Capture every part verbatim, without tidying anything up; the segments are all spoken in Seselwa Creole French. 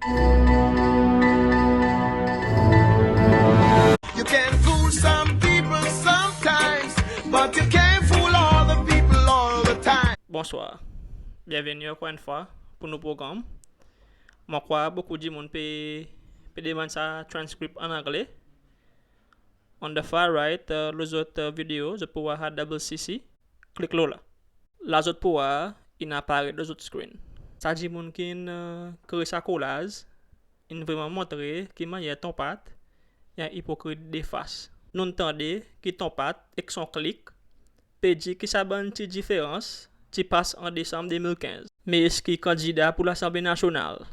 You can fool some people sometimes, but you can't fool all the people all the time. Bonswar. Byenveni ankor enn fwa pour nou progranm. Mon krwar bokou dimoun pe, pe demann sa transcript an Angle. On the far right, euh, lo zot, euh, video, zot pou war sa double C C. Klik lo la. La zot pou war, in aparet lo zot screen. Sa dimoun ki'n, euh, kree sa kolaz, in vreman montre ki mannyer Ton Pat i en ipokrit de fas. Nou'n tande ki Ton Pat ek son klik pe dir ki sa bann ti diferans ti pas an Desanm de mil kenz. Me eski kandida pour Lasanble Nasyonal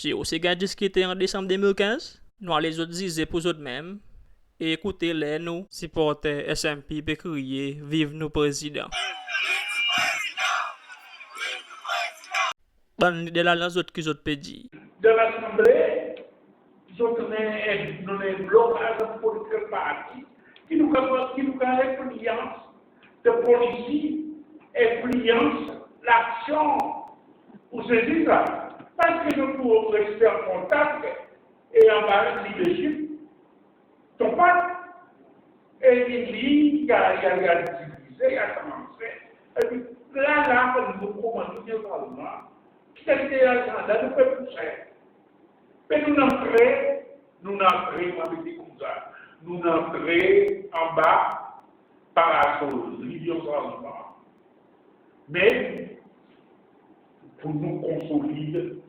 ti osi ganny diskite an Desanm de mil kenz? Nou ale zot zize pour zot menm e ekoute ler nou siporter S N P pe kriye, "Viv nou prezidan!" Bann lider ladan zot ki zot pe dir. Dan Lasanble, zot annan en, nou annan en blokaz ant politik parti ki nou kapab, ki nou kapab enfliyans dan polisi, enfliyans laksyon. Ou sezi sa? Parski nou pou reste an kontak e anba leadership Ton Pat, e li, li, i a, i a, i a divize, i a sanmense. Epi la, la, nou konman nou dir sa, ki kalite aganda nou pe pouse. Me nou'n antre, nou'n antre, mon ava dir koumsa, nou'n antre anba parasol Lilyon Sanzman. Me pour nou konsolid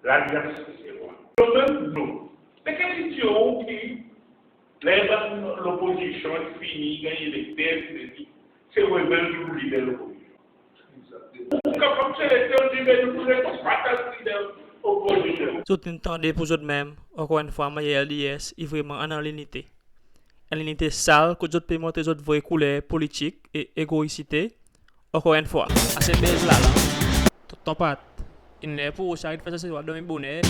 lalyans Seselwa. Nou menm nou. Me ki dir ou ki ler bann lopozisyon fini ganny elekte, se rebel ki pou lider lopozisyon. Ou kapab se elekte, ou dir, me nou pou res konbat avek lider lopozisyon. Zot in tande pour zot menm, ankor enn fwa, mannyer L D S i vreman annan linite. En linite sal kot zot pe montre zot vre kouler politik e egoisite, ankor enn fwa. Ase bez la, la. Ton Pat, in ler pour ou aret fer sa, se ou a dormi boner.